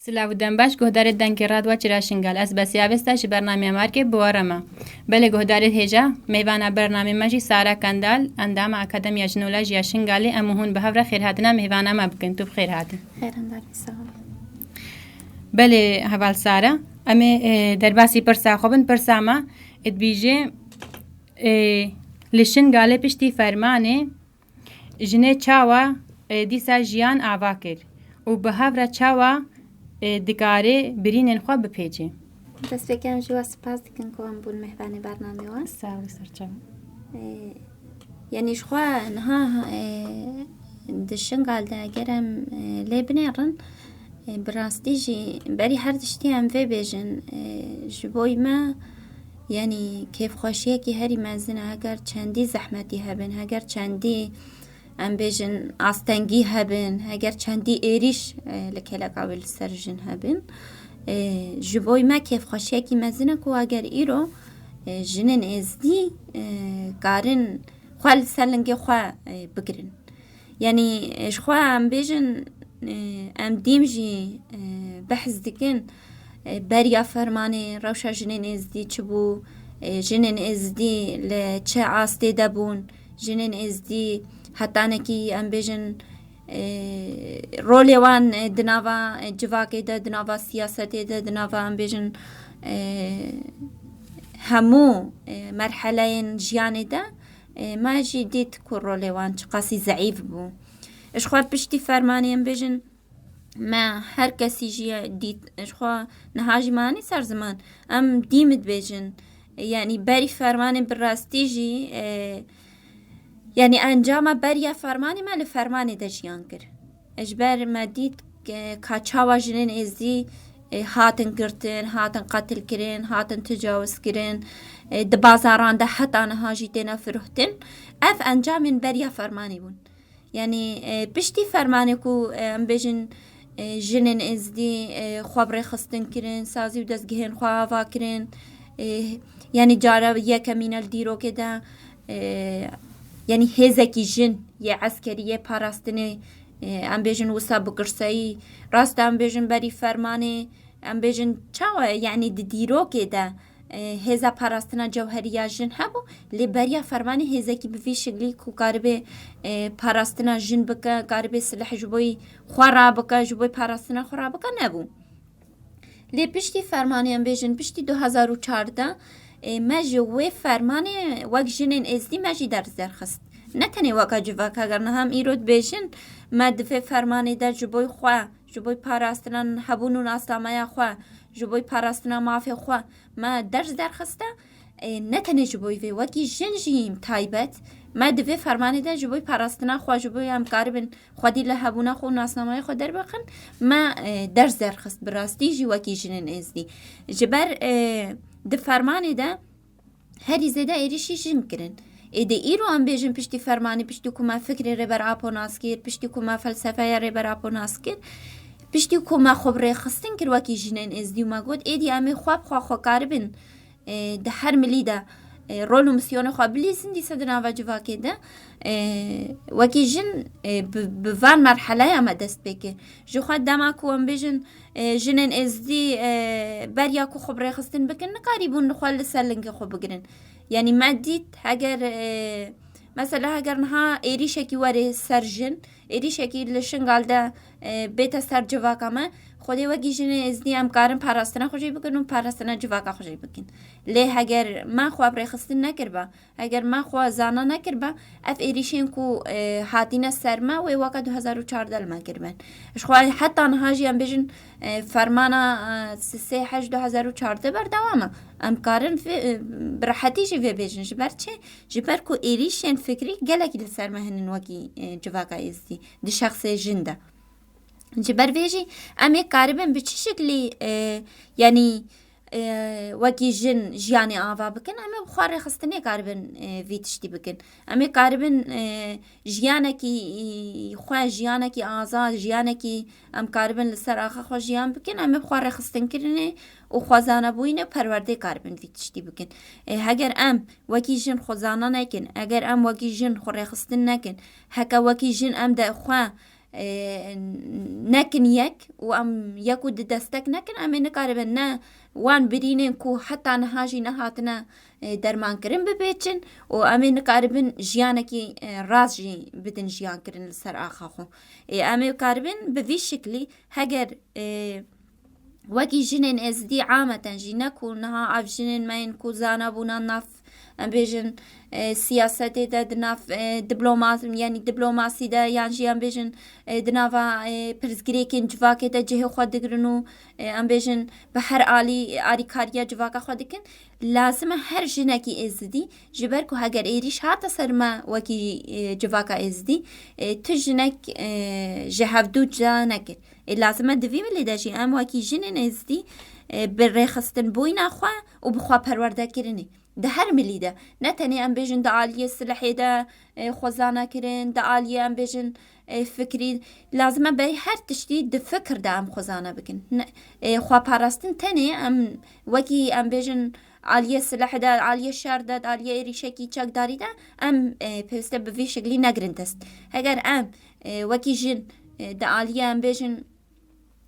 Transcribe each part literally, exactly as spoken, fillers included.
Silav û dembaş, guhdarê Dengê Radwa Çira Şingal. Ez Besiya Besta ji bernamê Markê bi we re me. Belê guhdarê hêja, mêvana bernamê me jî Sara Kendal, endama Akademiya Jinolojiya Şingalê, em û hûn bi hev re xêrhatina mêvana me bikin. Tu bi xêr hatî. Xêr em barî, sağ ol. Belê heval Sara, em ê, e, derbasî pirsa xwe bin, pirsa me, e, dibêje, e, li Şingalê piştî fermanê jinê çawa, e, dîsa jiyan ava kir û bi hev re çawa, e, dikare birînên xwe bipêçe. Destpêkê em ji we spas dikin ku em bûn mêvanê bernamê we. Sağ ol, serçe. E, yanî ji xwe niha, e, di Şingal de eger em, e, lê binêrin, e, bi rastî jî berî her tiştî em vê bêjin, e, ji bo me, yanî kêfxweşiyekî herî mezin e, heger çendî zehmetî hebin, heger çendî, em bêjin, astengî hebin, heger çendî êrîş, e, li kêleka wê li ser jin hebin. E, ji bo me kêfxweşiyekî mezin e ku eger îro, e, jinên êzdî, e, karin xwe li ser lingê xwe, e, bigirin. Yanî, e, ji xwe em bêjin, e, em dîm jî, e, behs dikin, e, beriya fermanê rewşa jinên êzdî çi bû, e, jinên êzdî li çi astê de bûn, jinên êzdî hetanekî em bêjin, e, rolê wan, e, di nava, e, civakê de, di nava siyasetê de, di nava em bêjin, e, hemû, e, merheleyên jiyanê de, e, me jî dît ku rolê wan çiqasî zeîf bû. Ji xwe piştî fermanê em bêjin, me her kesî jî dît, ji xwe niha jî me anî ser ziman. Em dîm dibêjin. Yanî berî fermanê bi rastî jî, e, yanî encama beriya fermanê me li fermanê de jiyan kir. Ji ber me dît ke, ka çawa jinên êzdî, e, hatin girtin, hatin qetil kirin, hatin ticawiz kirin, e, di bazaran de heta niha jî têne firotin. Ev encamên beriya fermanê bûn. Yanî, e, piştî fermanê ku, e, em bêjin, e, jinên êzdî, e, xwe bi rêxistin kirin, sazî û dezgehên xwe ava kirin, e, yanî cara yekemîn e li dîrokê de, e, yanî hêzekî jin yê eskerî, yê parastinê, e, em bêjin wisa bi girseyî, rast e em bêjin berî fermanê, em bêjin çawa, yanî di dîrokê de, e, hêza parastina cewherî ya jin hebû, lê beriya fermanê hêzekî bi vî şiklî ku karibe, e, parastina jin bike, karibe sileh ji bo xwe rabike, ji bo parastina xwe rabike nebû. Lê piştî fermanê em bêjin, piştî du hezar û çardeh, e, me ji wê fermanê wek jinên êzdî me jî ders derxist. Ne tenê weka civaka, ger niha em îro dibêjin, me di vê fermanê de ji bo xwe, ji bo parastina hebûn û nasnameya xwe, ji bo parastina mafê xwe me ders derxiste. E, ne tenê ji bo vê, wekî jin jî taybet, me di vê fermanê de ji bo parastina xwe, ji bo em karibin xwedî li hebûna xwe û nasnameya xwe derbixin, me, e, ders derxist, bi rastî jî wekî jinên êzdî. Ji ber, e, di fermanê de herî zêde êrîşî jin kirin. Êdî îro em bêjin piştî fermanî, piştî ku me fikrê Rêber Apo nas kir, piştî ku me felsefeya Rêber Apo nas kir, piştî ku me xwe bi rêxistin kir wekî jinên êzdî û me got, êdî em ê xwe bi xwe xwe karibin, e, di her milî de, e, rol û misyonê xwe bilîzin, dîsa di nava civakê de, e, wekî jin, e, bi, bi van merheleya me dest pê kir. Ji xwe dema ku em bêjin, e, jinên êzdî, e, beriya ku xwe bi rêxistin bikin, nikarîbûn li xwe li ser lingê xwe bigirin. Yanî me dît, heger, e, mesela heger niha êrîşekî were ser jin, êrîşekî li Şingal de, e, bête ser civaka me, Xwedê wekî jinê êzdî em karin parastina xwe jî bikin û parastina civaka xwe jî bikin. Lê heger me xwe bi rêxistin nekiriba, heger me xwe zana nekiriba, ev êrîşên ku, e, hatine ser me, wê weka du hezar û çardeh li me kiribin. Ji xwe heta niha jî em bêjin, e, fermana, e, sê heşt du hezar û çardeh berdewam e. Em karin vê, e, bi rehetî jî vê bêjin. Ji ber çi? Ji ber ku êrîşên fikrî gelekî li ser me hinin wekî, e, civaka êzdî di şexsê jin de. Ji ber vê jî em ê karibin bi çi şiklî, e, yanî, e, wekî jin jiyanê ava bikin, em ê bi xwe rêxistinê karibin, e, vî tiştî bikin. Em ê karibin, e, jiyanekî, e, xwe, jiyanekî azad, jiyanekî em karibin li ser axa xwe jiyan bikin, em ê bi xwe rêxistinkirinê û xwezanebûyînê perwerdê karibin vî tiştî bikin. E, heger em wekî jin xwezana nekin, eger em wekî jin xwe rêxistin nekin, heke wekî jin em de xwe e, nekin yek û em yek û di destek nekin, em ê nikaribin ne wan birînên ku heta niha jî nehatine, e, dermankirin bipêçin û em ê nikaribin jiyanekî, e, rast jî bidin jiyankirin li ser axa xwe. E, em ê karibin bi vî şiklî heger, e, wekî jinên êzidî ameten jî, ne ku niha ev jinên me yên ku zana bûna nav, em bêjin, e, siyasetê de, di nav, e, diploma-, yanî diplomasî de, yan jî em bêjin, e, di nava, e, pirsgirêkên civakê de cihê xwe digirin û, e, em bêjin bi her alî alîkariya civaka xwe dikin. Lazim e her jinekî êzidî, ji ber ku heger êrîş hate ser me wekî, e, civaka êzidî, e, tu jinek, e, ji hevdû cuda nekir. Ê, lazim e di vî milî de jî em wekî jinên êzidî, e, bi rêxistinbûyîna xwe û bi xwe perwerdekirinê di her milî de, ne tenê em bêjin di aliyê silehê de, e, xwezana kirin, di aliyê em bêjin, e, fikrî, lazim e berî her tiştî di fikir de em xwezana bikin. Ne, e, xweparastin tenê em wekî em bêjin aliyê sileh de, aliyê şer de, aliyê êrîşekî çekdarî de em, e, pêwîste bi vî şiklî negirin dest. Heger em, e, wekî jin, e, di aliyê em bêjin,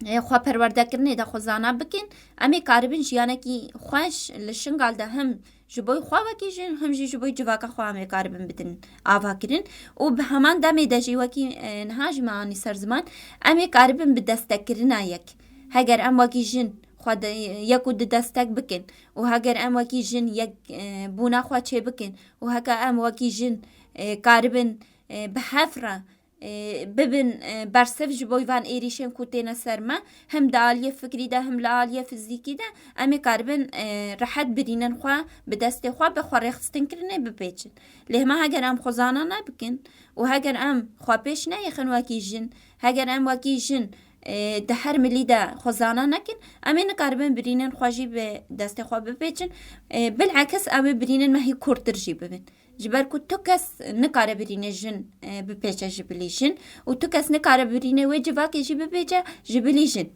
e, xwe perwerdekirinê de xwezana bikin, em ê karibin jiyanekî xweş li Şingal de hem ji bo xwe wekî jin, hem jî ji bo civaka xwe em ê karibin bidin ava kirin. Û bi heman demê de jî wekî, e, niha jî me anî ser ziman, em ê karibin bi destekkirina yek. Heger em wekî jin xwe de, yek û di destek bikin û heger em wekî jin yek, e, bûna xwe çê bikin û heke em wekî jin, e, karibin, e, bi hev re, e, bibin, e, bersiv ji bo van êrîşên ku têne ser me, hem di aliyê fikrî de, hem li aliyê fizîkî de, em ê karibin, e, rehet birînên xwe bi destê xwe bi xwe rêxistinkirinê bipêçin. Lê hema heger em xwezana nebikin û heger em xwe pêş neyêxin wekî jin, heger em wekî jin, e, di her milî de xwezana nekin, em ê nikaribin birînên xwe jî bi destê xwe bipêçin. E, bilekis ew ê birînên me hî kûrtir jî bibin. Ji ber ku tu kes nikare birînê jin, e, bipêçe ji bilî jin û tu kes nikare birînê wê civakê jî bipêçe ji bilî jin.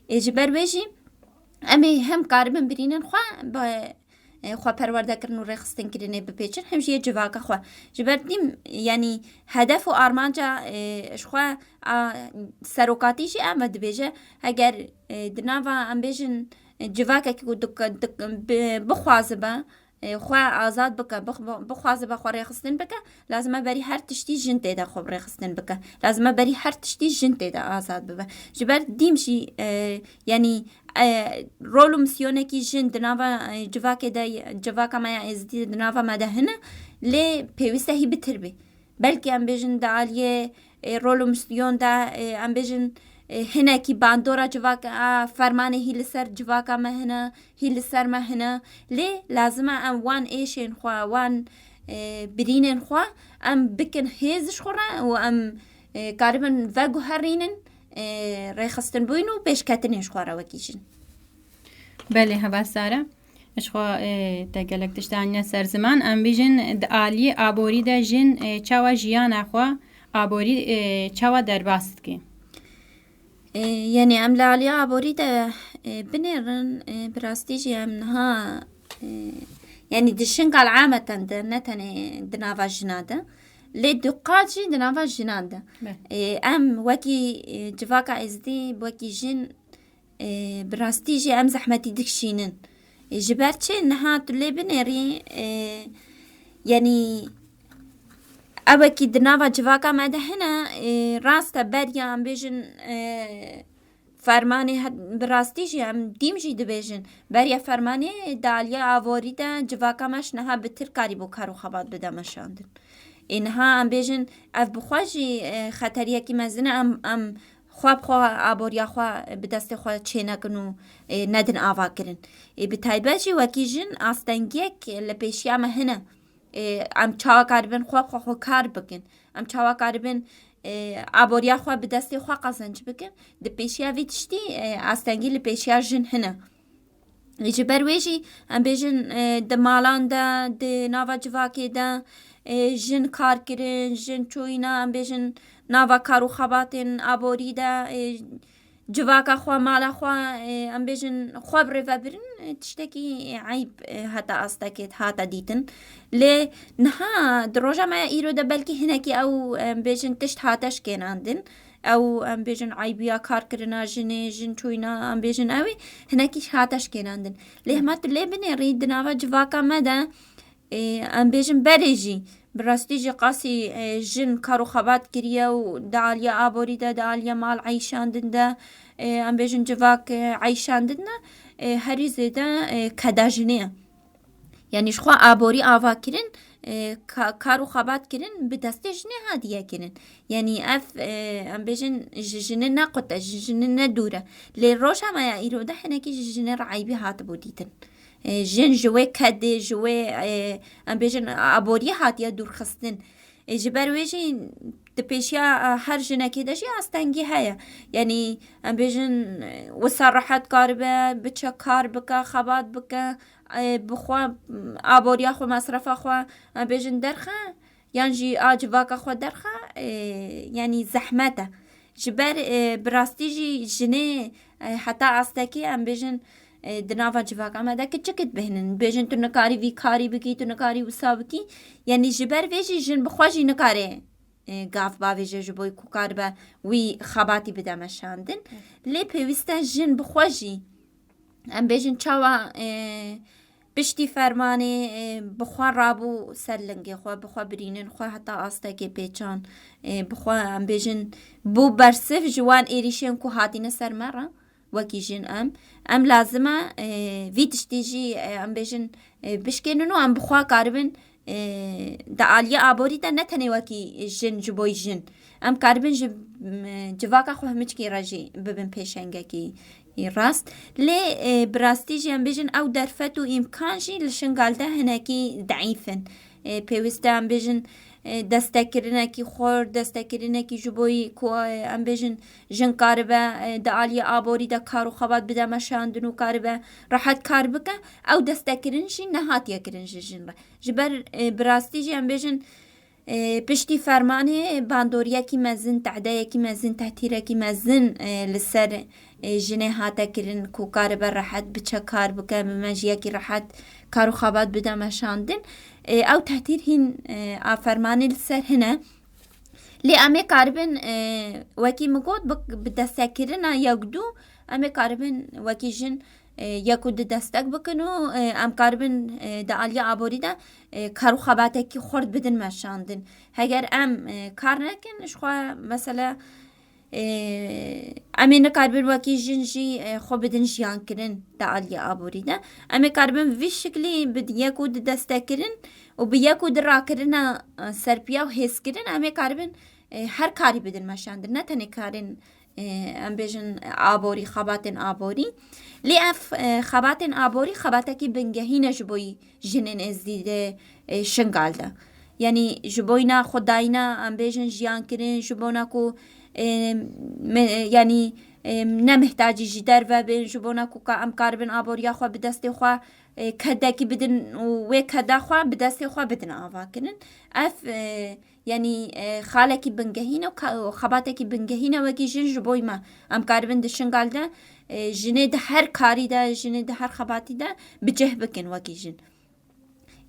Ê, ji ber wê jî em ê hem karibin birînên xwe bi, e, xwe perwerdekirin û rêxistinkirinê bipêçin, hem jî yê civaka xwe. Ji ber dîm, yanî hedef û armanca, e, ji xwe a serokatî jî em ve dibêje, heger, e, di nava em bêjin, e, civakekî ku dik-, dik-, bi-, bixwazibe, e, xwe azad bike, bix-, bixwazibe xwe rêxistin bike, lazim e berî her tiştî jin tê de xwe rêxistin bike. Lazim e berî her tiştî jin tê de azad bibe. Ji ber dîm jî, e, yanî, e, rol û misyonekî jin di nava, e, civakê de, civaka me ya êzidî de di nava me de hene, lê pêwîste hî bitir bê. Belkî em bêjin di aliyê, e, rol û misyon de, e, em bêjin, e, hinekî bandora civaka, a, fermanê hî li ser civaka me hene, hî li ser me hene. Lê lazim e em wan êşên xwe, wan, e, birînên xwe em bikin hêz ji xwe re û em, e, karibin veguherînin, e, rêxistinbûn û pêşketinên ji xwe re wekî jin. Belê, heva sare. Ji xwe, e, te gelek tişt anîne ser ziman. Em bîjin di aliyê aborî de jin, e, çawa jiyana xwe aborî, e, çawa derbas dike? E, yanî em li aliyê aborî de, e, binêrin, e, bi rastî jî em niha, e, yanî di Şingal ameten de, ne tenê di nava jina de, lê di qat jî di nava jinan de. Be. E, em wekî, e, civaka êzidî, wekî jin, e, bi rastî jî em zehmetî dikişînin. E, ji ber çi niha tu lê binêrî, e, yanî ewekî di nava civaka me de hene, e, rast e beriya em bêjin, e, fermanê het-, bi rastî jî em dîm jî dibêjin. Beriya fermanê di aliyê aborî de civaka me ji niha bitir karîbû kar û xebat bide meşandin. Ê niha em bêjin ev bi xwe jî, e, xeteriyekî mezin e, em, em xwe bi xwe aboriya xwe bi destê xwe çênekin û, e, nedin avakirin. Ê, bi taybet jî wekî jin astengiyek li pêşiya me hene. E, em çawa karibin xwe bi xwe xwe kar bikin? Em çawa karibin, e, aboriya xwe bi destê xwe qezenc bikin? Di pêşiya vî tiştî, e, astengî li pêşiya jin hene. Ji ber wê jî em bêjin, e, di malan de, di nava civakê de, e, jin kar kirin, jin çûyîne, em bêjin nava kar û xebatên aborî de, e, civaka xwe, mala xwe, e, em bêjin xwe bi rê ve birin, e, tiştekî eyb, e, heta astekê hate dîtin. Lê niha di roja me ya îro de belkî hinekî ew, em bêjin tişt hate şikênandin. ew, em bêjin, eybiya kar kirina jinê, jin çûyîna, em bêjin, ew ê hinekî hate şikênandin. Lê hema tu lê binêrî di nava civaka me de, e, em bêjin, berê jî bi rastî jî qasî, e, jin kar û xebat kiriye û di aliya aborî de, di aliya mal eyşandin de, e, em bêjin, civak, e, eyşandin de, e, herî zêde, e, keda jinê ye. Yanî ji xwe aborî ava kirin, e, ka-, kar û xebat kirin, bi destê jinê hatiye kirin. Yanî ev, e, em bêjin, ji jinê ne qut e, ji jinê ne dûr e. Lê roja me ya îro de hinekî ji jinê re eybî hatibû dîtin. E, jin ji wê kedê, ji wê, e, em bêjin, aboriyê hatiye dûrxistin. E, ji ber wê jî di pêşiya, e, her jinekê de jî astengî heye. Yanî em bêjin, e, wisa rehet karibe, biçe kar bike, xebat bike, e, bi xwe, m, aboriya xwe, mesrefa xwe, em bêjin, derxe, yan jî a civaka xwe derxe, e, yanî zehmet e. Ji ber, e, bi rastî jî jinê, e, heta astekê, em bêjin, e, di nava civaka me de kiçik dibihnin. Bêjin, tu nikarî vî karî bikî, tu nikarî wisa bikî. Yanî ji ber vê jî jin bi xwe jî nikare, e, gav bavêje ji bo ku karibe wî xebatî bide meşandin. Lê pêwîst e jin bi xwe jî, em bêjin, çawa, e, piştî fermanê, e, bi xwe rabû ser lingê xwe, bi xwe birînin, xwe heta astekê pêçan, e, bi xwe, em bêjin, bû bersiv ji wan êrîşên ku hatine ser me re, wekî jin em. Em lazim e, e, vî tiştî jî, e, em bêjin, e, bişkênin û em bi xwe karibin, e, di aliyê aborî de ne tenê wekî jin ji bo jin. Em karibin ji, m, civaka xwe hemiçkî re jî bibin pêşengekî rast. Lê, e, bi rastî jî em bêjin ew derfet û îmkan jî li Şingal de hinekî deîf in. E, pêwîst e em bêjin, e, destekirinekî xurt, destekirinekî ji bo yî ku, e, em bêjin jin karibe, e, di aliyê aborî de kar û xebat bide meşandin û karibe rehet kar bike, ew destekirin jî nehatiye kirin ji jin re. Ji ber, e, bi rastî jî em bêjin, e, piştî fermanê bandoriyekî mezin, tehdeyekî mezin, tehtîrekî mezin, e, li ser, e, jinê hate kirin ku karibe rehet biçe kar bike, bi mejiyekî rehet kar û xebat bide meşandin. E, ew tehtîr hîn, e, a fermanê li ser hine. Lê em ê karibin, e, wekî min got, bi, bi destekirina yek du, em ê karibin wekî jin, e, yek û di destek bikin û, e, em karibin, e, di aliyê aborî de, e, kar û xebatekî xurt bidin meşandin. Heger em, e, kar nekin, ji xwe mesela, e, em ê nikaribin wekî jin jî, e, xwe bidin jiyankirin di aliyê aborî de. Em ê karibin vî şiklî bi yek û di destekirin û bi yek û di rakirina, e, serpiya û hêzkirin, em ê karibin, e, her karî bidin meşandin. Ne tenê karên, e, em bêjin, aborî, xebatên aborî. Lê ev, e, xebatên aborî xebatekî bingehîn e ji bo jinên êzdî di, e, Şingal de. Yanî ji boyna xwedayîna, em bêjin, jiyan kirin, ji bona ku, e, me, yanî, e, ne mihtacî ji derve bin, ji bona ku ka, em karibin aboriya xwe bi destê xwe, e, kedekî bidin û wê keda xwe bi destê xwe bidin ava kirin. Ev, e, yanî, e, xalekî bingehîn e û ka-, û xebatekî bingehîn e wekî jin ji boy me. Em karibin di Şingal de, e, jinê di her karî de, jinê di her xebatî de bi cih bikin wekî jin.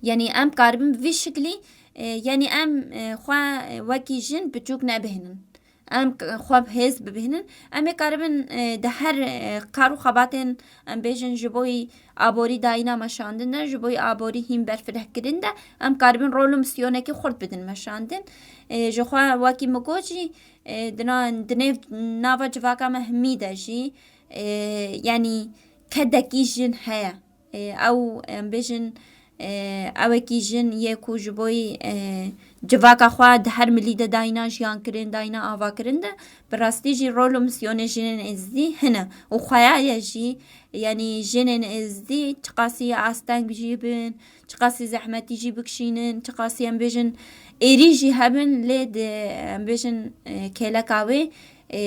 Yanî em karibin bi vî şiklî, e, yanî em, e, xwe, e, wekî jin biçûk nebihnin. Em k-, xwe bi hêz bibihnin. Em ê karibin, e, di her, e, kar û xebatên, em bêjin, ji bo yî aborî dayîna meşandin de, ji bo yî aborî hîn berfirehkirin de, em karibin rol û misyonekî xurt bidin meşandin. E, ji xwe wekî min got jî, e, di na-, di nêv nava civaka me hemî de jî, e, yanî kedekî jin heye. E, ew, em bêjin, e, ewekî jin yê ku ji bo yî, e, civaka xwe di her milî de dayîna jiyan kirin, dayîna ava kirin de, bi rastî jî rol û misyonê jinên êzdî hene û xweya ye jî, yanî jinên êzdî çiqasî asteng jî bin, çiqasî zehmetî jî bikişînin, çiqasî, em bêjin, êrî jî hebin, lê di, em bêjin, e, kêleka wê, e,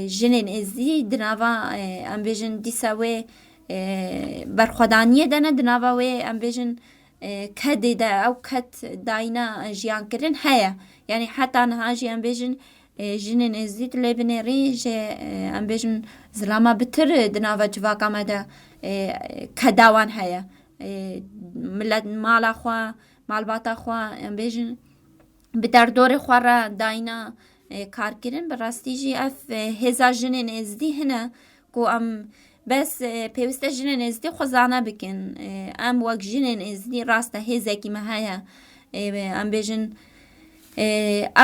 jinên êzdî di nava, e, em bêjin, dîsa wê, e, berxwedaniyê de ne, di nava wê, em bêjin, e, kedê de, ew ked dayîna jiyan kirin heye. Yanî heta niha jî, em bêjin, e, jinên êzdî tu lê binêrî ji, e, em bêjin, zilama bitir di nava civaka me de, e, keda wan heye. E, milet mala xwe, malbata xwe, em bêjin, bi derdorê xwe re dayîna, e, kar kirin. Bi rastî jî ev, e, hêza jinên êzdî hene ku em bes, e, pêwîste jinên êzdî xwe zane bikin. E, em wek jinên êzdî rast e hêzekî me heye. E, em bêjin, e,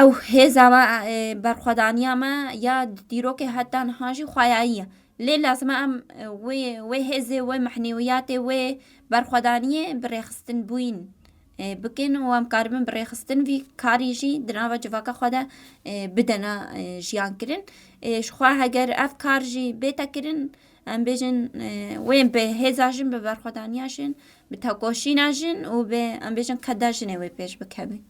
ew hêza me, e, berxwedaniya me ya di dîrokê heta niha jî xweyayî ye. Lê lazim e em, e, wê, wê hêzê, wê mehnewiyatê, wê berxwedaniyê bi rêxistin bûyîn, e, bikin û em karibin bi rêxistin vî karî jî di nava civaka xwe de, e, bidene, e, jiyan kirin. E, ji xwe heger ev kar jî bête kirin, em bêjin, e, wê bi hêza jin, bi berxwedaniya jin, bi tekoşîna jin û bi, em bêjin, keda jinê wê pêş bikevin.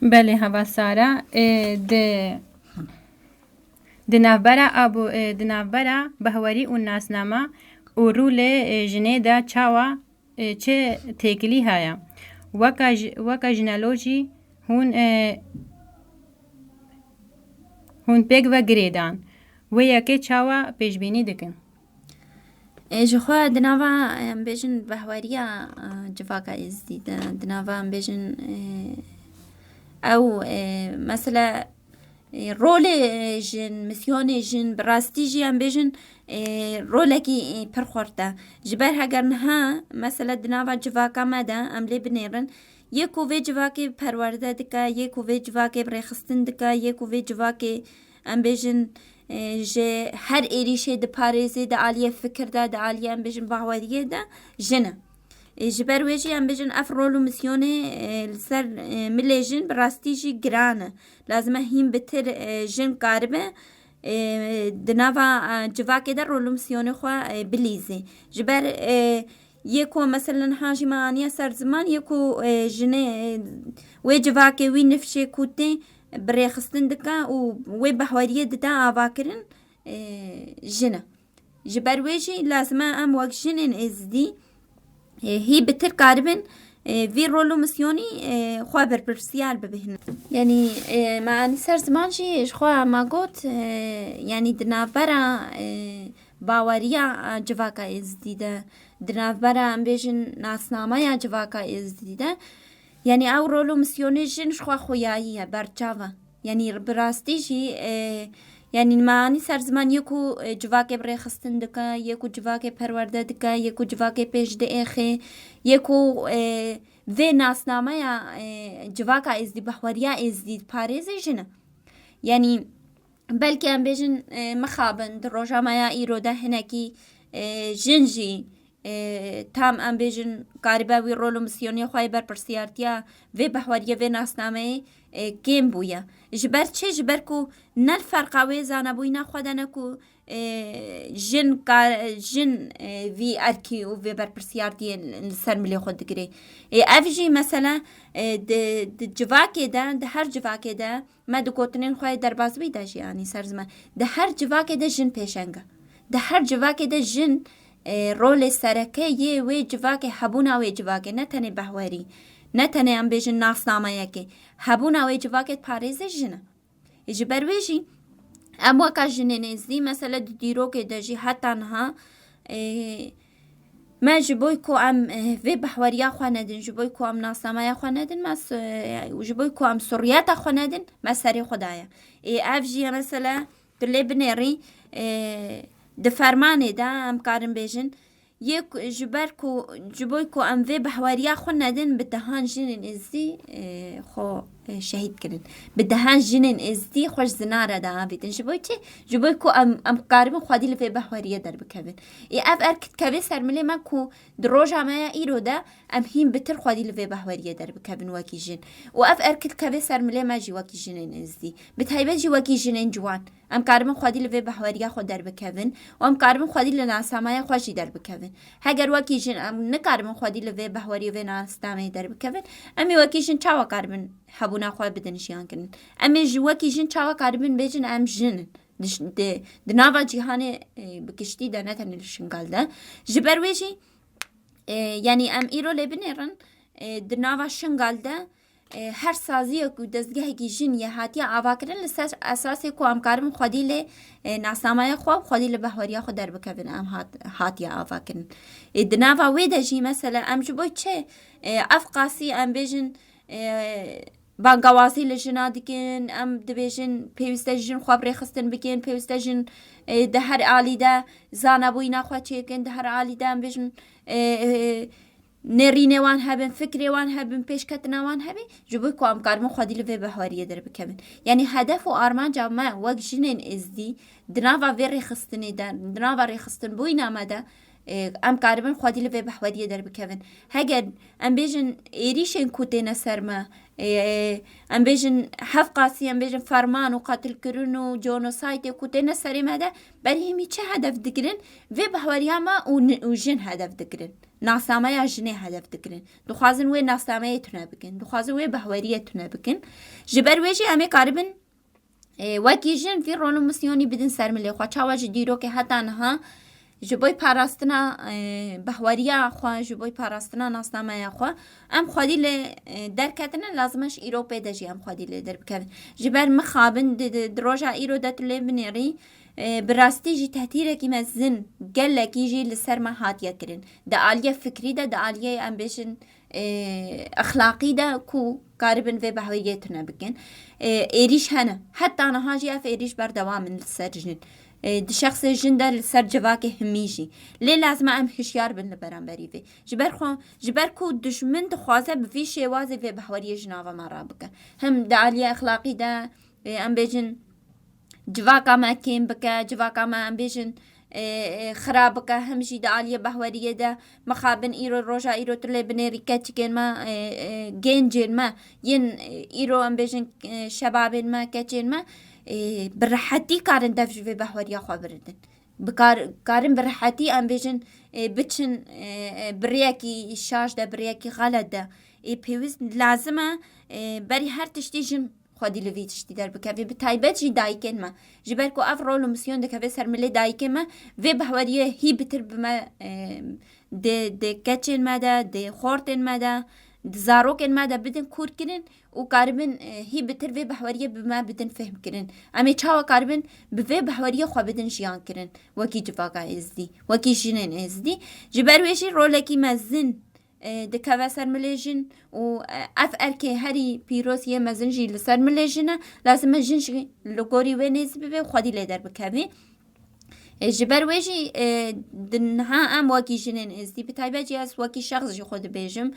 Belê, heva Sara, e, di, di navbera abû, e, di navbera bahwerî û nasnama û rûlê, e, jinê de çawa, e, çi têkilî heye? Weka ji-, weka jinolojî hûn, e, hûn pêk ve girêdan. Wê yekê çawa pêşbînî dikin? E, ji xwe di nava, em bêjin, behweriya, e, civaka êzdî de, di nava, em bêjin, e, ew, e, mesela, e, rolê jin, misyonê jin, bi rastî jî, em bêjin, e, rolekî, e, pir xurt e. Ji ber heger niha, mesela, di nava civaka me de, em lê binêrin, yê ku vê civakê perwerde dike, yê ku vê civakê bi rêxistin dike, yê ku vê civakê, em bêjin, e, ji her êrîşê diparêzê, di aliyê fikir de, di aliyê, em bêjin, baweriyê de jin e. E, ji ber wê jî, em bêjin, ev rol û misyonê, e, li ser, e, milê jin bi rastî jî giran e. Lazim e hîn bitir, e, jin karibe, e, di nava, e, civakê de rol û misyonê xwe, e, bilîzê. Ji ber, e, yê ku, mesela, niha jî me aniye ser ziman, yê ku, e, jinê, e, wê civakê, wî nifşê ku tê bi rêxistin dike û wê behweriyê dide avakirin, e, jin e. Ji ber wê jî lazim e em wek jinên êzdî, e, hî bitir karibin, e, vî rol û misyonî, e, xwe berpirsiyar bibin. Yanî, e, me anî ser ziman jî ji xwe me got, e, yanî di navbera, e, baweriya, e, civaka êzdî de, di navbera, em bêjin, nasnameya civaka êzdî de, yanî ew rol û misyonê jin ji xwe xweyayî ye, berçav e. Yanî bi rastî jî, e, yanî me anî ser ziman, yê ku, e, civakê bi rêxistin dike, yê ku civakê perwerde dike, yê ku civakê pêş diêxê, yê ku, e, vê nasnameya, e, civaka êzdî, behweriya êzdî diparêzê jin e. Yanî belkî em bêjin, e, mixabin di roja me ya îro de hinekî, e, jin jî, e, tam em bêjin karibe wî rol û misyonê xwe yê berpirsiyartiya vê behweriyê, vê nasnameyê, e, kêm bûye. Ji ber çi? Ji ber ku ne li ferqa wê zanebûyîna xwe de ne ku, e, jin ka-, jin, e, vî erkî û vê berpirsiyartiyê li ser milê xwe digirê. E, ev jî mesela, e, di, di civakê de, di her civakê de, me di gotinên xwe yê derbasbûyî de jî anî ser ziman. Di her civakê de jin pêşeng e. Di her civakê de jin, e, rolê sereke yê wê civakê, hebûna wê civakê, ne tenê behwerî, ne tenê, em bêjin, nasnameyekê. Hebûna wê civakê diparêze jin e. Ji ber wê jî em weka jinên êzdî, mesela, di dîrokê de jî heta niha, e, me ji bo ku em, e, vê behweriya xwe nedin, ji bo ku em nasnameya xwe nedin, me s-, e, ji bo ku em suriyeta xwe nedin, me serê xwe daye. Ê, ev jî ye, mesela, tu lê binêrî, e, di fermanê de em karin bêjin, yê ku, ji ber ku, ji bo ku em vê behweriya xwe nedin, bi dehan jinên êzdî, e, xwe, e, şehîd kirin. Bi dehan jinên êzdî xwe ji zinare de avêtin. Ji bo çi? Ji bo ku em, em karibin xwedî li vê behweriyê derbikevin. Ê, ev erk dikeve ser milê me ku di roja me ya îro de em hîn bitir xwedî li vê behweriyê derbikevin wekî jin. Û ev erk dikeve ser milê me jî wekî jinên êzdî. Bi taybet jî wekî jinên ciwan. Em karibin xwedî li vê behweriya xwe derbikevin û em karibin xwedî li nasnameya xwe jî derbikevin. Heger wekî jin em nikaribin xwedî li vê behweriyê, vê nasnameyê derbikevin, em ê wekî jin çawa karibin hebûna xwe bidin jiyan kirin? Em ê ji wekî jin çawa karibin bêjin em jin in? Di, di, di nava cîhanê, e, bi giştî de, ne tenê li Şingal de. Ji ber wê jî, e, yanî em îro lê binêrin, e, di nava Şingal de, e, her saziyek û dezgehekî jin yê hatiye avakirin, li ser esasê ku em karibin xwedî lê, e, nasnameya xwe û xwedî li behweriya xwe derbikevin, em hat-, hatiye avakirin. E, di nava wê de jî, mesela, em ji bo çi, e, ev qasî, em bêjin, e, bangawazî li jina dikin, em dibêjin pêwîste jin xwe bi rêxistin bikin, pêwîste jin, e, di her alî de zanebûyîna xwe çêkin, di her alî de em bêjin, e, e, nêrînê wan hebin, fikrê wan hebin, pêşketina wan hebin, ji bo ku em karibin xwedî li vê bihwariyê derbikevin. Yanî hedef û armanca me wek jinên êzdî di nava vê rêxistinê de, di nava rêxistinbûyîna me de, e, em karibin xwedî li vê bihwariyê derbikevin. Heger em bêjin êrîşên ku têne ser me, e, em bêjin hevqasî, em bêjin ferman û qatilkirin û jenosaytê ku têne serê me de, berî hemî çi hedef digirin? Vê bihweriya me û ni-, û jin hedef digirin. Nasnameya jinê hedef digirin. Dixwazin wê nasnameyê tune bikin. Dixwazin wê bihweriyê tune bikin. Ji ber wê jî em ê karibin, e, wekî jin vî rol û misyonî bidin ser milê xwe. Çawa ji dîrokê heta niha ji bo parastina, e, bihweriya xwe, ji bo parastina nasnameya xwe, em xwedî lê, e, derketine, lazim e ji îro pê de jî em xwedî lê derbikevin. Ji ber mixabin di, di, di roja îro de tu lê binêrî, e, bi rastî jî tehdîrekî mezin gelekî jî li ser me hatiye kirin. Di aliyê fikrî de, di aliyê em bêjin, e, exlaqî de ku karibin vê behweyê tune bikin. E, êrîş hene. Heta niha jî ev êrîş berdewam in li ser jin. E, di şexsê jin de li ser civakê himî jî. Lê lazim e em hişyar bin li beramberî vê. Ji ber xwe, ji ber ku dijmin dixwaze bi vî şêwazê vê behweriyê ji nava me rabike. Hem di aliyê exlaqî de, e, em bêjin, civaka me kêm bike, civaka me, em bêjin, e, e, xira bike, hem jî di aliyê behweriyê de mixabin îro, roja îro tu lê binêrî keçikên me, e, e, gencên me, yên, e, îro em bêjin, e, şebabên me, keçên me, e, bi rehetî karin dev ji vê behweriya xwe biridin. Bi kar-, karin bi rehetî em bêjin, e, biçin, e, e, bi rêyekî şaş de, bi rêyekî xelet de. Ê pêwîst lazim e, e, berî her tiştî jin xwedî li vî tiştî derbikeve, bi taybet jî dayikên me. Ji ber ku ev rol û misyon dikeve ser milê dayikê me, vê behweriyê hî bitir bi me, e, di, di keçên me de, di xortên me de, di zarokên me de bidin kûrkirin û karibin, e, hî bitir vê behweriyê bi me bidin fehmkirin. Em ê çawa karibin bi vê behweriyê xwe bidin jiyan kirin wekî civaka êzdî, wekî jinên êzdî? Ji ber wê jî rolekî mezin e, dikeve ser milê jin û, e, ev erkê herî pîroz yê mezin jî li ser milê jin e. Lazim e jin jî li gorî wê nêz bibe û xwedî lê derbikeve. E, ji ber wê jî, e, di niha em wekî jinên êzdî, bi taybet jî ez wekî şexs jî xwe dibêjim.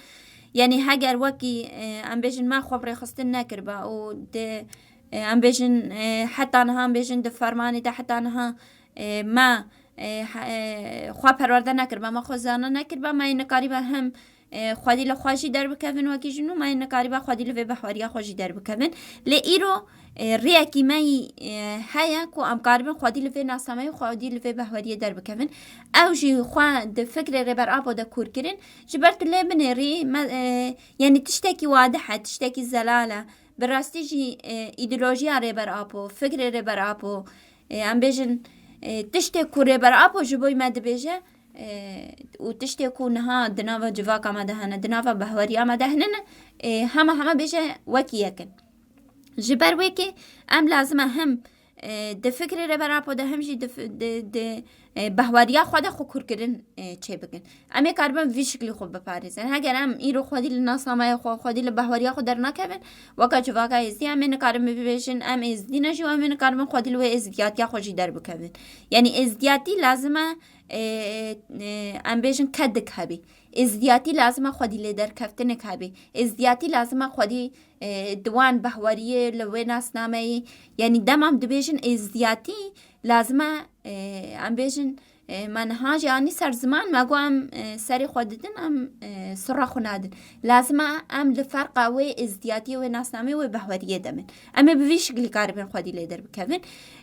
Yanî heger wekî, e, em bêjin me xwe bi rêxistin nekiriba û di, e, em bêjin, e, heta niha em bêjin di fermanê de heta niha, e, me, e, he-, e, xwe perwerde nekiriba, me xwe zana nekiriba, me yê nikarîba hem, e, xwedî li xwe jî derbikevin wekî jin û me yê nikarîba xwedî li vê behweriya xwe jî derbikevin. Lê îro, e, rêyekî me yî, e, heye ku em karibin xwedî li vê nasnameyê, xwedî li vê behweriyê derbikevin. Ew jî xwe di fikrê Rêber Apo de kûr kirin. Ji ber tu lê binêrî, me, e, yanî tiştekî wadih e, tiştekî zelal e. Bi rastî jî, e, îdeolojiya Rêber Apo, fikrê Rêber Apo, e, em bêjin, e, tiştê ku Rêber Apo ji bo me dibêje, e, û tiştê ku niha di nava civaka me de hene, di nava behweriya me de hene, e, hema hema bêje wekî yek in. Ji ber wê kê em lazim e hem, e, di fikrê Rêber Apo de hem jî di fi-, di, di, e, behweriya xwe de xwe kûrkirin, e, çêbikin. Em ê karibin vî şiklî xwe biparêzin. Heger em îro xwedî li nasnameya xwe, xwedî li behweriya xwe dernakevin, weka civaka êzdî em ê nikarin bibêjin, em êzdî ne jî û em ê nikarin xwedî li wê êzdiyatiya xwe jî derbikevin. Yanî êzdiyatî lazim e, e, e, em bêjin kedik hebî. Êzdiyatî lazim e xwedî lêderkeftinek hebî. Êzdiyatî lazim e xwedî, e, di wan behweriyê li wê nasnameyî. Yanî dema em dibêjin êzdiyatî lazim e, e, em bêjin, e, me niha jî anî ser ziman, me got em, e, serê xwe didin, em, e, sura xwe nadin. Lazim e em li ferqa wê êzdiyatiyê, wê nasnameyê, wê behweriyê de bin. Em ê bi vî şiklî karibin xwedî lê derbikevin.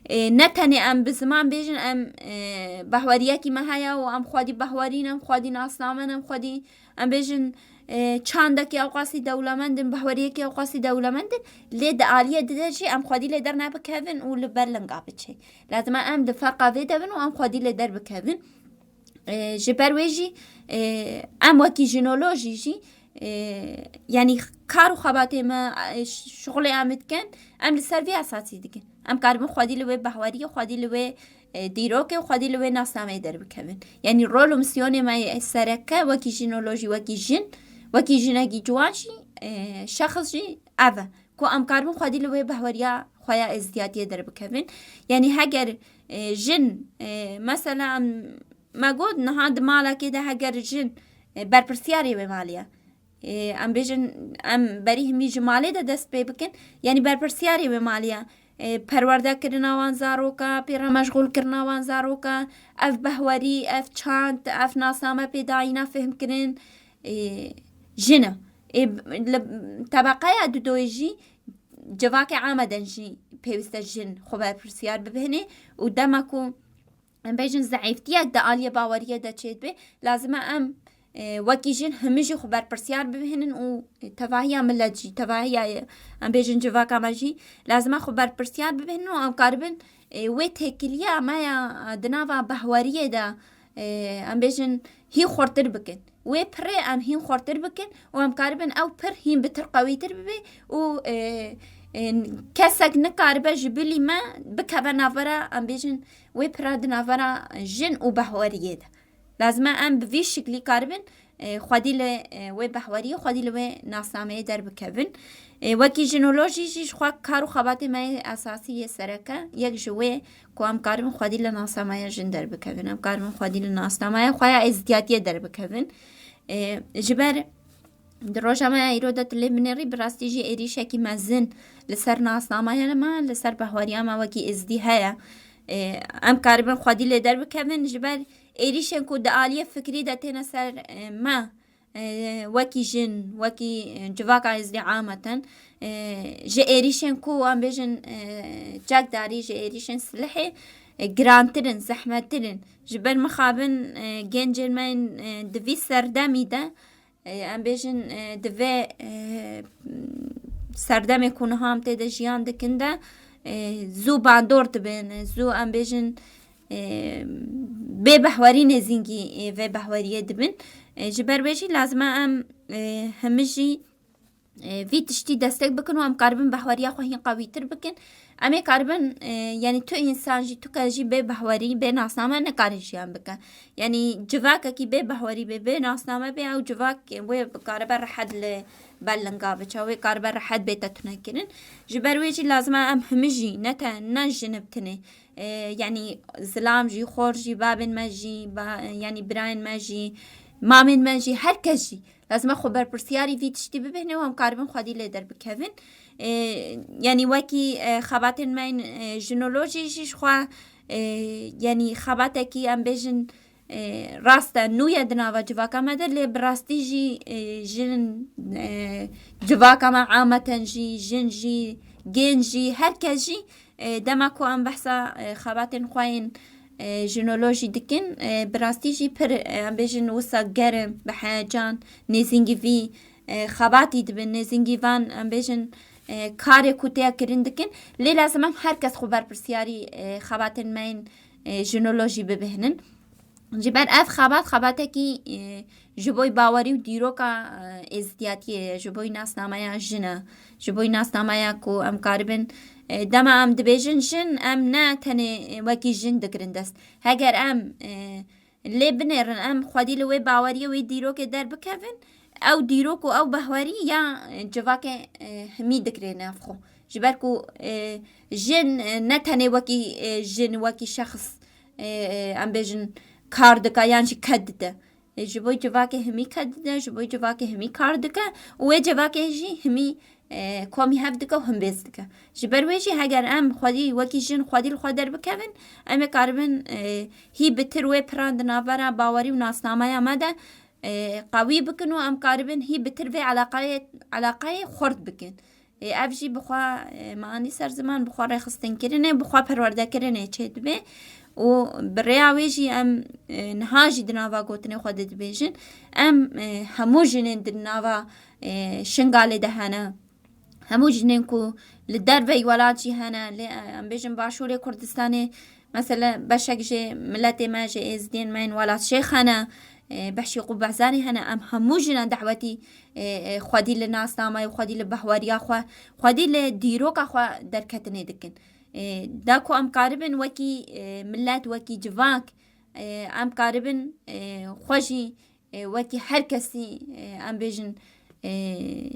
E, ne tenê em bi ziman bêjin, em, e, behweriyekî me heye û em xwedî behwerîn, em xwedî nasname ne, em xwedî, em bêjin, e, çandekî ewqasî dewlemend in, behweriyekî ewqasî dewlemend in, lê di aliyê di de jî em xwedî lê dernebikevin û li ber linga biçin. Lazim e em di ferqa vê de bin û em xwedî lê derbikevin. E, ji ber wê jî, e, em wekî jinolojî jî, e, yanî kar û xebatê me, e, ş-, şixulê em dikin, em li ser vê esasî dikin. Em karibin xwedî li wê behweriyê, xwedî li wê, e, dîrokê û xwedî li wê nasnameyê derbikevin. Yanî rol û misyonê me yê sereke wekî jinolojî, wekî jin, wekî jinekî ciwan jî, e, şexs jî ev e. ku em karibin xwedî li wê behweriya xwe ya êzdiyatiyê derbikevin. Yanî heger e, jin e, mesela em me got niha di malekê de heger jin e, berpirsiyarê wê malê ye. E, em bêjin em berî himî ji malê de dest pê bikin. Yanî berpirsiyarê wê malê ye. E, perwerdekirina wan zaroka, pê re meşxûlkirina wan zaroka, ev behwerî, ev çand, ev nasname pêdayîna fihmkirin, e, jin e. E, li tebeqeya dudoyê jî civakê ameden jî pêwîste jin xwe berpirsiyar bibihîne û dema ku em bêjin zeîftiyek di aliyê baweriyê de çêdibe, lazim e em e, wekî jin hemî jî xwe berpirsiyar bibihînin û tevahiya milet jî, tevahiya, e, em bêjin civaka me jî lazim e xwe berpirsiyar bibihînin û em karibin, e, wê têkiliya me ya, e, di nava behweriyê de, e, em bêjin hîn xurtir bikin. Wê pirê em hîn xurtir bikin û em karibin ew pir hîn bitir qewîtir bibe û, e, e, kesek nikaribe ji bilî me bikeve navbera, em bêjin, wê pira di navbera jin û behweriyê de. Lazim e em bi vî şiklî karibin, e, xwedî li, e, wê behweriyê, xwedî li wê nasnameyê derbikevin. E, wekî jinolojî jî ji xwe kar û xebatê me yê esasî yê sereke, yek ji wê ku em karibin xwedî li nasnameya jin derbikevin. Em karibin xwedî li nasnameya xwe ya êzdiyatiyê derbikevin. E, ji ber di roja me ya îro de tu lê binêrî, bi rastî jî êrîşekî mezin li ser nasnameya me, li ser behweriya me wekî êzdî heye. E, em karibin xwedî lê derbikevin, ji ber êrîşên ku di aliyê fikrî de têne ser, e, me, e, wekî jin, wekî, e, civaka êzdî ameten, e, ji êrîşên ku em bêjin, e, çekdarî, ji êrîşên silihê, e, girantir in, zehmettir in. Ji ber mixabin, e, gencên me yên, e, di vî serdemî de, e, em bêjin, e, di vê, e, serdemê ku niha em tê de jiyan dikin de, e, zû bandor dibin, e, zû em bêjin, e, bê behwerî nêzîngî, e, vê behweriyê dibin. E, ji ber wê jî lazim e em, e, hemî jî, e, vî tiştî destek bikin û em karibin behweriya xwe hîn qewîtir bikin. Em ê karibin, e, yanî tu însan jî, tu kes jî bê behwerî, bê nasname nikarin jiyan bike. Yanî civakekî bê behwerî bê, bê nasname bê, ew civak wê karibe rehet li ber linga biçe, wê karibe rehet bête tunekirin. Ji ber wê jî lazim e em hemî jî, ne te, ne jin bi tinê, e, yanî zilam jî, xor jî, babên me jî, ba, yanî birayên me jî, mamên me jî, her kes jî lazim e xwe berpirsiyarî vî tiştî bibihne û em karibin xwedî lê derbikevin. E, yanî wekî, e, xebatên me yên, e, jinolojî jî ji xwe, e, yanî xebatekî em bêjin, e, rast e, nû ye di nava civaka me de, lê bi rastî jî, e, jin, e, civaka me ameten jî, jin jî, gênc jî, her kes jî, e, dema ku em behsa, e, xebatên xwe yên, e, jinolojî dikin, e, bi rastî jî pir, e, em bêjin wisa germ, bi heyecan, nêzîngî vî, e, xebatî dibin, nêzîngî van, em bêjin, e, karê ku tê kirin dikin. Lê lazim em her kes xwe berpirsiyarî, e, xebatên me yên, e, jinolojî bibihnin. Ji ber ev xebat, xebatekî, e, ji bo bawerî û dîroka, e, êzdiyatiyê ye, ji bo nasnameya jin e, ji bo nasnameya ku em karibin, e, dema em dibêjin jin, em ne tenê, e, wekî jin digirin dest. Heger em, e, lê binêrin, em xwedî li wê baweriyê, wê dîrokê derbikevin, ew dîrok û ew behwerî ya, e, civakê, e, himî digirê nav xwe. Ji ber ku, e, jin, e, ne tenê wekî, e, jin, wekî şexs, e, e, em bêjin kar dike yan jî ked dide. E, ji bo civakê himî ked dide, ji bo civakê himî kar dike û wê civakê jî himî, e, komî hev dike û himbêz dike. Ji ber wê jî heger em xwedî wekî jin xwedî li xwe derbikevin, em ê karibin, e, hî bitir wê piran di navbera bawerî û nasnameya me de, e, qewî bikin û em karibin hî bitir vê eleqayê, eleqayê xurt bikin. E, ev jî bi xwe, e, me anî ser ziman, bi xwe rêxistinkirinê, bi xwe perwerdekirinê çêdibe û bi rêya wê jî em, e, niha jî di nava gotinê xwe de dibêjin, em, e, hemû jinên di nava, e, Şingalê de hene, hemû jinên ku li derveyî welat jî hene, lê, e, em bêjin Başûrê Kurdistanê, mesela beşek ji miletê me, ji êzdiyên me yên Welatşêx hene, e, beşî Qubehzanê hene, em hemû jinan dawetî, e, e, xwedî li nasnameyê, xwedî li behweriya xwe, xwedî li dîroka xwe derketinê dikin. E, da ku em karibin wekî, e, milet, wekî civak, e, em karibin, e, xwe jî, e, wekî her kesî, e, em bêjin, e,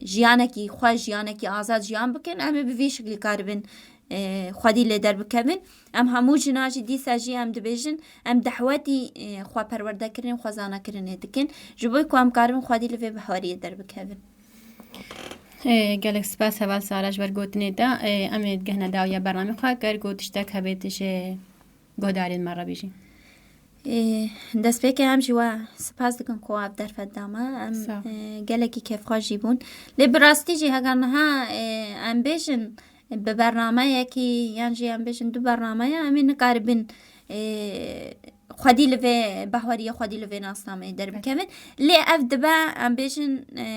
jiyanekî xwe, jiyanekî azad jiyan bikin, em ê bi vî şiklî karibin, e, xwedî lê derbikevin. Em hemû jina jî dîsa jî em dibêjin, em dehwetî, e, xwe perwerdekirinê, xwe zanakirinê dikin. Ji bo ku em karibin xwedî li vê bihwariyê derbikevin. Ê, gelek spas heval Sara ji ber gotinê te. Ê, em ê digehine dawiya bernamê xwe, ger ku tiştek hebe tu ji guhdarên me re bêjî. Ê, destpêkê em jî we spas dikin ku ev derfet da me. Em, Sağ ol. Ê, gelekî kêfxweş jî bûn. Lê bi rastî jî heger niha, ê, em bêjin bi bernameyekî yan jî em bêjin du bernameya, em ê nikaribin, ê, xwedî li vê behweriyê, xwedî li vê nasnameyê derbikevin. Lê ev dibe, em bêjin, ê,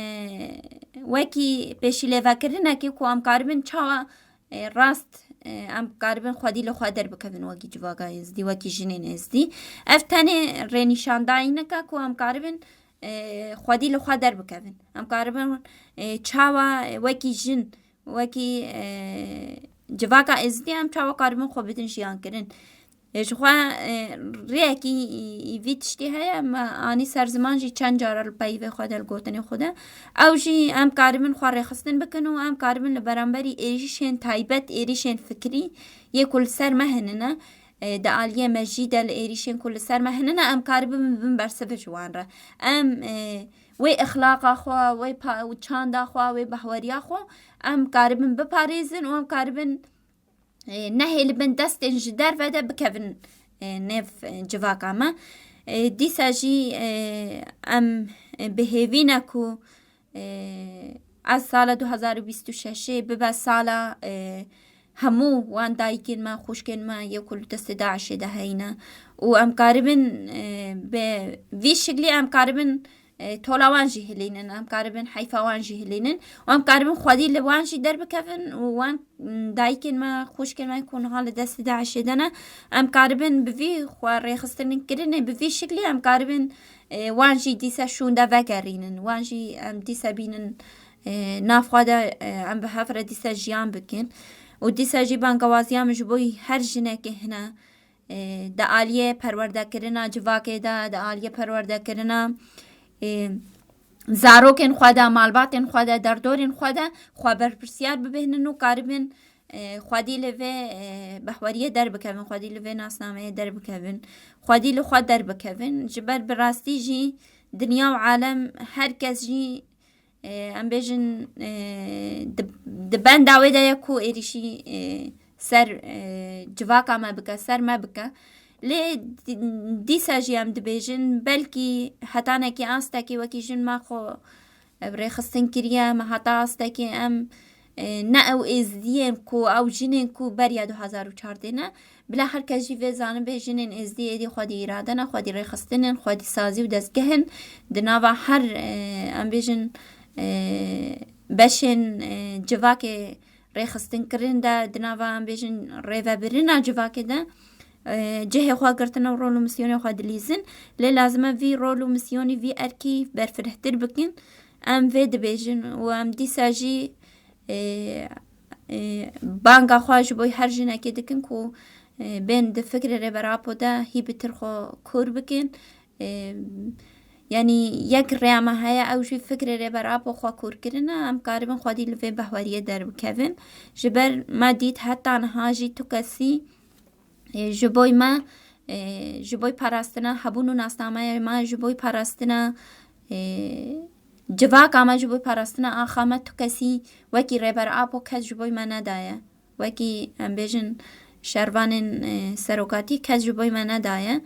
wekî pêşîlêvekirinekê ku em karibin çawa, ê, rast, ê, em karibin xwedî li xwe derbikevin wekî civaka êzdî, wekî jinên êzdî. Ev tenê rênîşandayînek e ku em karibin, ê, xwedî li xwe derbikevin. Em karibin, ê, çawa, ê, wekî jin, wekî, e, civaka êzdî em çawa karibin xwe bidin jiyan kirin. E, ji xwe, e, rêyekî î-, î-, vî tiştî heye, me anî ser ziman jî çend cara li peyvê xwe de, li gotinê xwe de. Ew jî em karibin xwe rêxistin bikin û em karibin li beramberî êrîşên taybet, êrîşên fikrî yê ku li ser me hinine, e, di aliyê me jî de li êrîşên ku li ser me hinine, em karibin bibin bersiv ji wan re. Em, e, wê exlaqa xwe, wê pa-, çanda xwe, wê behweriya xwe em karibin biparêzin û em karibin, e, nehêlibin destên ji derve de bikevin, e, nêv, e, civaka me. E, dîsa jî, e, em, e, bi hêvî ne ku, e, ez sala du hezar û bîst û şeşê bibe sala, e, hemû wan dayikên me, xwişkên me yê ku li destê DAIŞê de heyne û em karibin, e, bi vî şiklî em karibin, e, tola wan jî hilînin, em karibin heyfa wan jî hilînin û em karibin xwedî li wan jî derbikevin û wan, m, dayikên me, xwişkên me ku niha li destê DAIŞê de ne, em karibin bi vî xwe rêxistinên kirinê, bi vî şiklî em karibin, e, wan jî dîsa şûnde vegerînin, wan jî em dîsa bînin, e, nav xwe de, e, em bi hev re dîsa jiyan bikin û dîsa jî bangewaziya min ji bo her jinekê hene, e, di aliyê perwerdekirina civakê de, di aliyê perwerdekirina, e, zarokên xwe de, malbatên xwe de, derdorên xwe de xwe berpirsiyar bibêhnin û karibin, e, xwedî li vê, e, behweriyê derbikevin, xwedî li vê nasnameyê derbikevin, xwedî li xwe derbikevin. Ji ber bi rastî jî dinya û alem her kes jî, e, em bêjin, e, di, di benda wê de ye ku êrîşî, e, ser, e, civaka me bike, ser me bike. Lê di-, dîsa jî em dibêjin, belkî hetanekî astekî wekî jin me xwe, e, rêxistin kiriye, me heta astekî em, e, ne ew êzdiyên ku, ew jinên ku beriya du hezar û çardeh ne, bila her kes jî vê zanibe jinên êzdî êdî xwedî îrade ne, xwedî rêxistin in, xwedî sazî û dezgeh in. Di nava her, e, em bêjin, e, beşên, e, civakê rêxistinkirin de, di nava em bêjin rêvebirina civakê de, e, cihê xwe girtin û rol û misyonê xwe dilîzin. Lê lazim e vî rol û misyonî, vî erkî berfirehtir bikin. Em vê dibêjin û em dîsa jî, e, e, banga xwe ji bo her jinekê dikin ku, e, bên di fikrê Rêber Apo de hî bitir xwe kor bikin. E, yanî yek rêya me heye, ew jî fikrê Rêber Apo xwe kor kirine, em karibin xwedî li vê behweriyê derbikevin. Ji ber me dît heta niha jî tu kesî, e, ji bo me, e, ji bo parastina hebûn û nasnameyê me, ji bo parastina, e, civaka me, ji bo parastina axa me tu kesî wekî Rêber Apo kes ji bo me nedaye. Wekî em bêjin şervanên, e, serokatî kes ji bo me nedaye.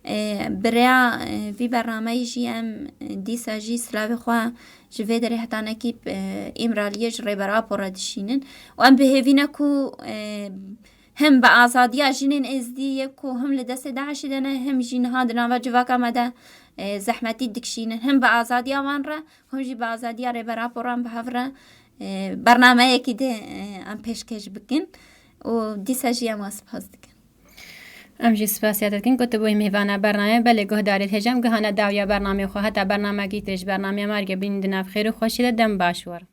E, bi rêya, e, vî bernameyê jî em, e, dîsa jî silavê xwe ji vê derê hetanekî, e, Îmraliyê ji Rêber Apo re dişînin. Û em bi hêvî ne ku, e, him bi azadiya jinên êzdî yê ku him li destê DAIŞê de ne, him jî niha di nava civaka me de, e, zehmetî dikişînin. Him bi azadiya wan re, him jî bi azadiya Rêber Apo re em bi hev re, e, bernameyekî dê, e, em pêşkêş bikin. Û dîsa jî em we spas dikin. Em jî spasiya te dikin ku tu bûyî mêvana bernameyê. Belê guhdarê hêja em gihane dawiya bernameyê xwe. Heta bernameyekî tê ji bernameya me re bînin di nav xêr û xweşî de, dem baş we re.